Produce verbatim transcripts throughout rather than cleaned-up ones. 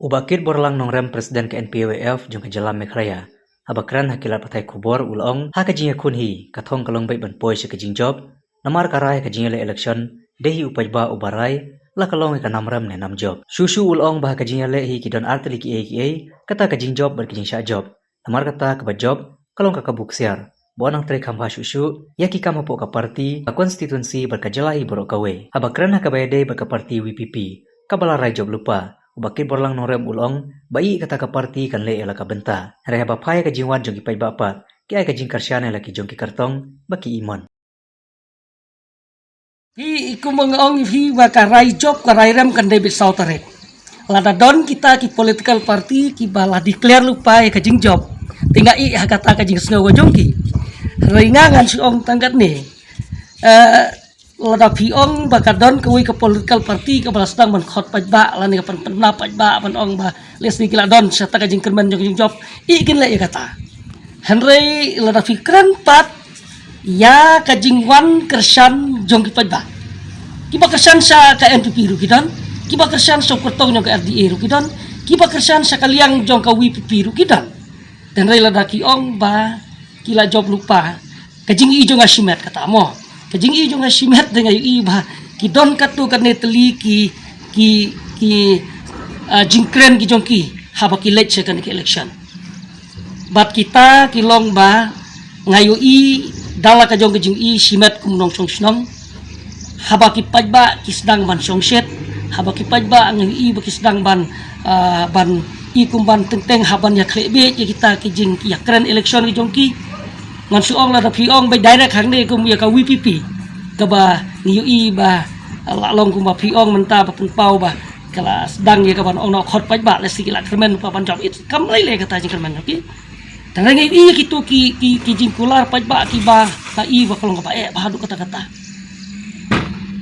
U Bah Kitborlang Nongrem, President ka N P Y F jong ka jylla Meghalaya, haba kren ha ki lad pathai khubor u la ong, ha ka jingïakhun hi, ka thong ka long beit ban poi sha ka jingjop, namar ka rai ka jingïaleh election, dei hi u paidbah uba rai, la ka long ïa ka nam rem ne nam jop. Shuh shuh u la ong ba ha ka jingïaleh hi ki don ar tylli kiei kiei, kata ka jingjop bad ka jingshah jop. Namar kata kaba jop, ka long ka kabu ksiar. Ba nang trei kham bha shuh shuh, ïa ki kam hapoh ka party, ka constituency bad ka jylla hi baroh kawei. Haba kren ha kaba ïadei bad ka party V P P, kaba la rai jop lypa. U Bah Kitborlang Nongrem u la ong, ba ïa kata ka party kan leh ïa la ka bynta. Hynrei haba phai ïa ka jingwan jong ki paidbah pat, ki ai ka jingkyrshan ïa la ki jong ki kyrtong, ba ki imon. Phi i kum nga ong ïa phi ba ka rai jop ka rai rem kan dei beit saw tarik. Lada don kita ki political party kiba la declare lypa ïa ka jingjop. Te nga i ha kata ka jingsngew ka jong ki. Hynrei nga ngan shu ong tang katne. Eh, lada phi ong ba ka don kawei ka political party kaba la sdang ban khot paidbah lane ka pynpynna paidbah ban ong ba lehse ki la don sha kata ka jingkyrmen jong ka jingjop. I kin leh ïa kata. Hynrei lada phi kren pat ïa ka jingwan kyrshan jong ki paidbah. Kiba kyrshan sha ka N P P ruh ki don, kiba kyrshan sha u kyrtong jong ka L D A ruh ki don, kiba kyrshan sha ka liang jong ka V P P ruh ki don. Hynrei lada ki ong ba ki la jop lypa, ka jingïohi jong nga shimet kata mo. Ka jingïohi jong nga shimet dei nga ïohi ba ki don katto katne tylli ki, ki, ki, ah, jingkren ki jong ki haba ki leit sha kane ka election. Bad kita ki long ba nga ïohi da la ka jong ka jingïohi shimet kum nongshong shnong. Haba ki paidbah ki sdang ban shongshit, haba ki paidbah nga ïohi ba ki sdang ban, ah, ban i kum ban teng teng haba ïa khleh beit ïa kita ki jing ïa kren election ki jong ki. Ngan shu ong lada phi ong ba direct hangne kum ïa ka V P P. Kaba ngi ïohi ba la long kumba phi ong mynta ba pynpaw ba ka la sdang ïa kaban ong noh khot paidbah lehse ki la kyrmen ba ban jop it. Kam lei lei kata jingkyrmen jong ki. Tang ngi ïohi ïa kitu ki, ki, ki jingkular paidbah kiba ka i ba ka long kaba eh ba haduh katta katta.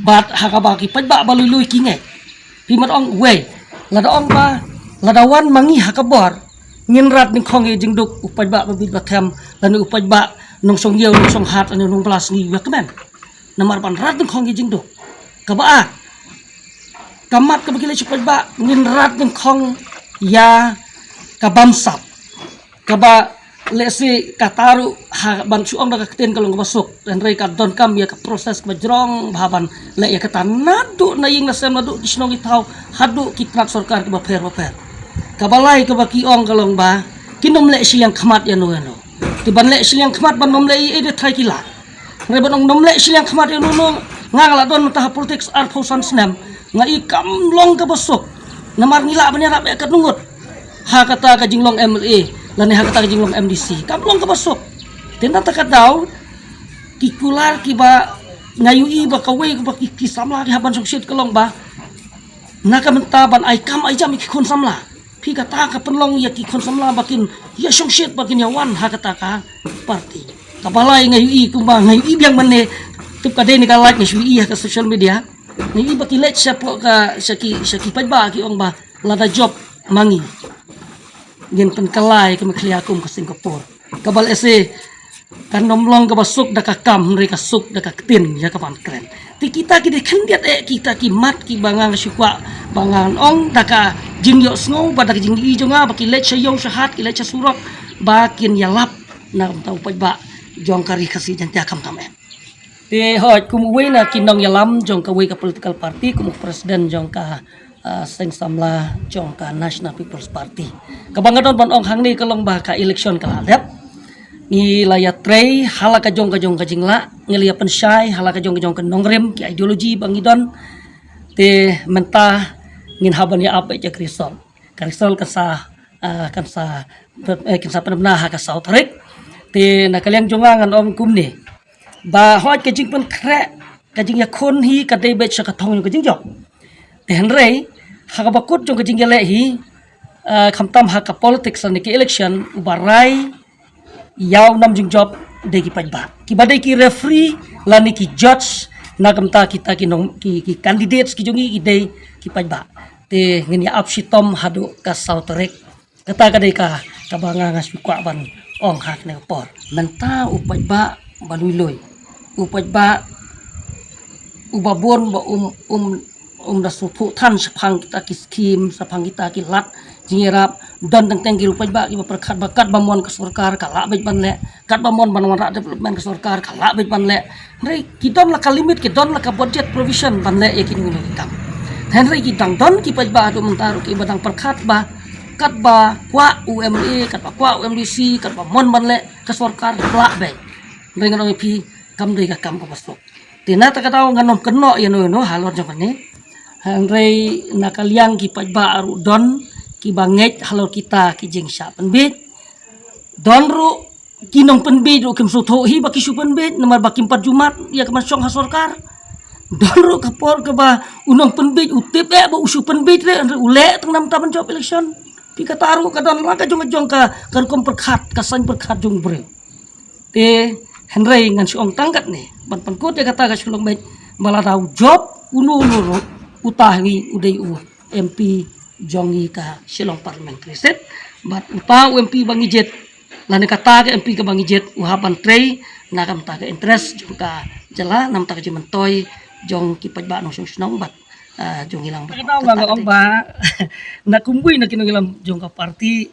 Bad ha kaba ki paidbah ba lui lui ki ngeit. Phi mat ong wei. Lada ong ba, lada wan ma ngi ha ka bor. Ngin rat nyngkhong ïa jingduk u paidbah ba bit ba them, lane u paidbah nongshong ïew, nongshong hat, lane nongblas ngi ïa kmen. Namar ban rat nyngkhong ïa jingduk. Kaba ar. Ka mat kaba ki leit sha paidbah, ngin rat nyngkhong ïa ka bamsap. Kaba lehse kata ruh ha ban shu ong da ka ktien ka long kaba suk. Hynrei ka donkam ïa ka process kaba jrong ba ban leh ïa kata naduh na ïing na sem naduh ki shnong ki thaw haduh ki tnat sorkar kiba pher ba pher. Kaba lai kaba ki ong ka long ba kin ym leh shiliang khmat ïa no ïa no. Te ban leh shiliang khmat ban ym leh ïa ei de trai ki la. Hynrei ban ong ym leh shiliang khmat ïa no no nga nga la don mynta ha politics arphew san snem nga i kam long kaba suk. Namar ngi lah ban ïarap ïa ka ngut. Ha kata ka jinglong M L A lane ha kata ka jinglong M D C kam long kaba suk. Te na kata ka daw ki kular kiba nga ïohi ba kawei kaba ki, ki samla ki hap ban shongshit ka long ba na ka mynta ban ai kam ai jam ïa ki khun samla. Phi kata ka pynlong ïa ki khun samla ba kin ïa shongshit ba kin ïa wan ha kata ka party. Kaba lai nga ïohi kumba nga ïohi biang mynne tip ka dei ne ka lait nga shu ïohi ha ka social media. Nga ïohi ba ki leit sha pdeng ka sha ki sha ki paidbah ki ong ba lada jop ma ngi ngin pynkylla ïa ka Meghalaya kum ka Singapore. Kaba lehse kan ym long kaba suk da ka kam hynrei ka suk da ka ktien ïa ka ban kren. Te kita ki dei khyndiat eh kita ki mat kiba nga nga shu kwah ba ngan ong da ka jingïohsngew bad da ka jingïohi jong nga ba ki leit sha ïew sha hat ki leit sha surok ba kin ïalap na ka bynta u paidbah jong ka Ri Khasi Jaiñtia khamtam eh. Te hooid kum uwei na ki nongïalam jong kawei ka political party kum u president jong ka ah, seng samla jong ka National People's Party. Kaba nga don ban ong hangne ka long ba ka election ka la dep. Ngi la ïatrei ha la ka jong ka jong ka jinglah, ngi la ïa pynshai ha la ka jong ka jong ka nongrim ki ideology ba ngi don. Te mynta ngin hap ban ïa ap ïa ka result. Ka result kan sa, ah, kan sa, eh, kan sa pynbna ha ka saw tarik. Te na ka liang jong nga ngan ong kumne. Ba hooid ka jingpynkhreh ka jingïakhun hi ka dei beit sha ka thong jong ka jingjop. Te hynrei ha kaba kut jong ka jingïaleh hi, eh, khamtam ha ka politics lane ki election uba rai ïa u nam jingjop dei ki paidbah. Kiba dei ki referee lane ki judge na ka bynta kita ki nong ki, ki candidates ki jong ngi ki dei ki paidbah. Te ngin ïa ap shitom haduh ka saw tarik. Kata ka dei ka kaba nga nga shu kwah ban ong ha kane ka por. Mynta u paidbah ba lui lui. U paidbah uba bun ba um, um, Um da sngewthuh than shaphang kita ki skim, shaphang kita ki lad jingïarap. Don teng teng ki ruh paidbah kiba pyrkhat ba katba mon ka sorkar ka lah beit ban leh, katba mon ban wanrah development ka sorkar ka lah beit ban leh. Hynrei ki don la ka limit, ki don la ka budget provision ban leh ïa kino kino ki kam. Hynrei ki dang don ki paidbah haduh mynta ruh kiba dang pyrkhat ba katba kwah u M L A, katba kwah u M D C, katba mon ban leh ka sorkar ka lah beit. Hynrei ngan ong ïa phi, kam dei ka kam kaba suk. Te na kata ka daw ngan ym kynnoh ïano ïano halor jong kane. Hynrei na ka liang ki paidbah ruh don kiba ngeit halor kita ki jingshah pynbiej. Don ruh ki nongpynbiej ruh kim sngewthuh hi ba ki shu pynbiej namar ba kim pat ju mad ïa ka ban shong ha sorkar. Don ruh ka por kaba u nongpynbiej u tip eh ba u shu pynbiej re, hynrei u leh tang namar ban jop election. Phi, kata ruh ka don la ka jong ka jong ka, ka rukom pyrkhat, ka saiñ pyrkhat jong u briew. Te hynrei ngan shu ong tang katne ban pynkut ïa kata ka shu long beit ba lada u jop uno uno ruh, uta hi u dei u M P jong ngi ka Shillong Parliamentary Seat. Bad uta u M P ba ngi jied, lane kata ka M P kaba ngi jied, u hap ban trei na ka bynta ka interest jong ka jylla, na ka bynta ka jingmyntoi jong ki paidbah nongshong shnong bad, ah, jong ngi lang bad. Kata ba nga ong ba na kumwei na ki nongïalam jong ka party,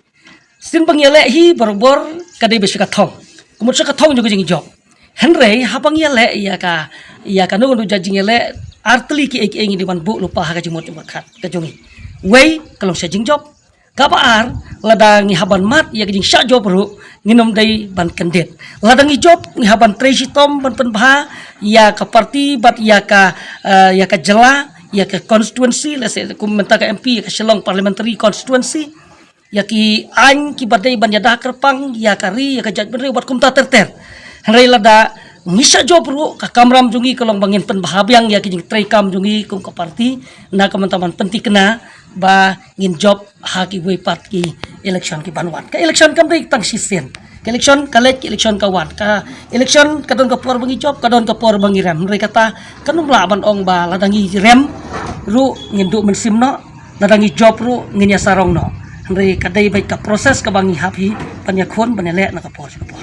sien ba ngi ïaleh hi barabor ka dei ba sha ka thong, ka mut sha ka thong jong ka jingjop. Hynrei haba ngi ïaleh ïa ka, ïa kano kano jait jingïaleh, artylli kiei kiei ngi dei ban buh lypa ha ka jingmut jingpyrkhat ka jong ngi. Wei, ka long sha jingjop. Kaba ar, lada ngi hap ban mad ïa ka jingshah jop ruh, ngin ym dei ban kyndit. Lada ngi jop, ngi hap ban trei shitom ban pynbha ïa ka party bad ïa ka, eh, ïa ka jylla, ïa ka constituency, lehse kum mynta ka M P ïa ka Shillong Parliamentary Constituency, ïa ki aiñ kiba dei ban ïada kyrpang ïa ka ri, ïa ka jaitbynriew bad kumta ter ter. Hynrei lada ngi shah jop ruh, ka kamram jong ngi ka long ba ngin pynbha biang ïa ki jingtrei kam jong ngi kum ka party, na ka bynta ban pynthikna ba ngin jop ha kiwei pat ki election ki ban wan. Ka election kam dei tang shisien. Ka election ka leit, ka election ka wan. Ka election ka don ka por ba ngi jop, ka don ka por ba ngi rem. Hynrei kata kan ym lah ban ong ba lada ngi rem ruh ngin duh mynsiem noh, lada ngi jop ruh ngin ïa sarong noh. Hynrei ka dei beit ka process kaba ngi hap hi ban ïakhun, ban ïaleh na ka por sha ka por.